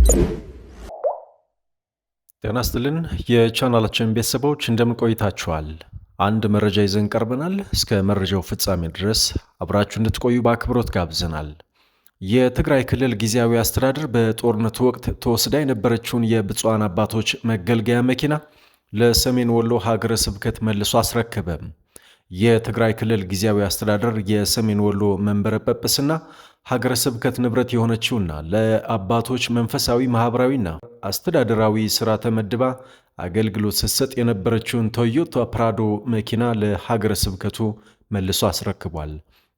ጤና ይስጥልን የቻናላችን ቤተሰቦች፣ እንደምን ቆይታችኋል? አንድ መረጃ ይዘን ቀርበናል። እስከ መረጃው ፍጻሜ ድረስ አብራችሁ እንድትቆዩ በአክብሮት ጋብዘናል። የትግራይ ክልል ጊዜያዊ አስተዳደር በጦርነቱ ወቅት ተወስዳ የነበረችውን የብፁዓን አባቶች መገልገያ መኪና ለሰሜን ወሎ ሀገረ ስብከት መልሶ አስረከበ። የትግራይ ክልል ጊዜያዊ አስተዳደር የሰሜን ወሎ መንበረ ጵጵስና ሀገረ ስብከት ንብረት የሆነችውና ለአባቶች መንፈሳዊ፣ ማኅበራዊና አስተዳደራዊ ሥራ ተመድባ አገልግሎት ስትሰጥ የነበረችውን ቶዮታ ፕራዶ መኪና ለሀገረ ስብከቱ መልሶ አስረክቧል።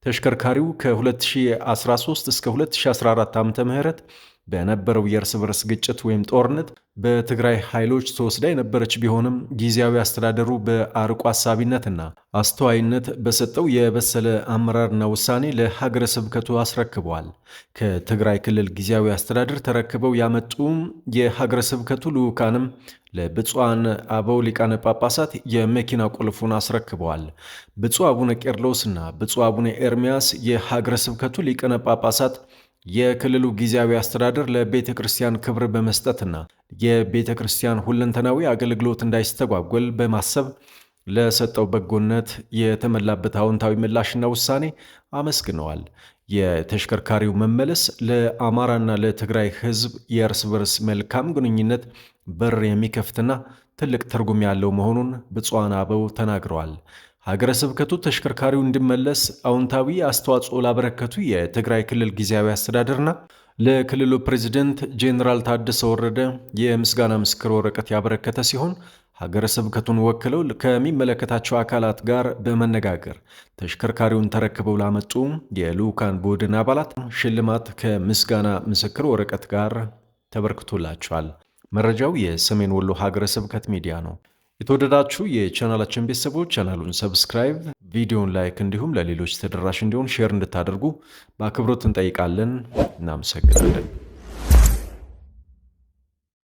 ተሽከርካሪው ከ2013 እስከ 2014 ዓ ም በነበረው የእርስ በርስ ግጭት ወይም ጦርነት በትግራይ ኃይሎች ተወስዳ የነበረች ቢሆንም፣ ጊዜያዊ አስተዳደሩ በአርቆ አሳቢነትና አስተዋይነት በሰጠው የበሰለ አመራርና ውሳኔ ለሀገረ ስብከቱ አስረክበዋል። ከትግራይ ክልል ጊዜያዊ አስተዳደር ተረክበው ያመጡ የሀገረ ስብከቱ ልዑካንም ለብፁዓን አበው ሊቃነ ጳጳሳት የመኪና ቁልፉን አስረክበዋል። ብፁዕ አቡነ ቄርሎስና ብፁዕ አቡነ ኤርሚያስ የሀገረ ስብከቱ ሊቃነ ጳጳሳት የክልሉ ጊዜያዊ አስተዳደር ለቤተ ክርስቲያን ክብር በመስጠትና የቤተ ክርስቲያን ሁለንተናዊ አገልግሎት እንዳይስተጓጎል በማሰብ ለሰጠው በጎነት የተመላበት አዎንታዊ ምላሽና ውሳኔ አመስግነዋል። የተሽከርካሪው መመለስ ለአማራና ለትግራይ ሕዝብ የእርስ በርስ መልካም ግንኙነት በር የሚከፍትና ትልቅ ትርጉም ያለው መሆኑን ብፁዓን አበው ተናግረዋል። ሀገረ ስብከቱ ተሽከርካሪው እንዲመለስ አዎንታዊ አስተዋጽኦ ላበረከቱ የትግራይ ክልል ጊዜያዊ አስተዳደርና ለክልሉ ፕሬዚደንት ጄኔራል ታደሰ ወረደ የምስጋና ምስክር ወረቀት ያበረከተ ሲሆን፣ ሀገረ ስብከቱን ወክለው ከሚመለከታቸው አካላት ጋር በመነጋገር ተሽከርካሪውን ተረክበው ላመጡ የልዑካን ቡድን አባላት ሽልማት ከምስጋና ምስክር ወረቀት ጋር ተበርክቶላቸዋል። መረጃው የሰሜን ወሎ ሀገረ ስብከት ሚዲያ ነው። የተወደዳችሁ የቻናላችን ቤተሰቦች፣ ቻናሉን subscribe፣ ቪዲዮን like እንዲሁም ለሌሎች ተደራሽ እንዲሆን share እንድታደርጉ በአክብሮት እንጠይቃለን። እናመሰግናለን።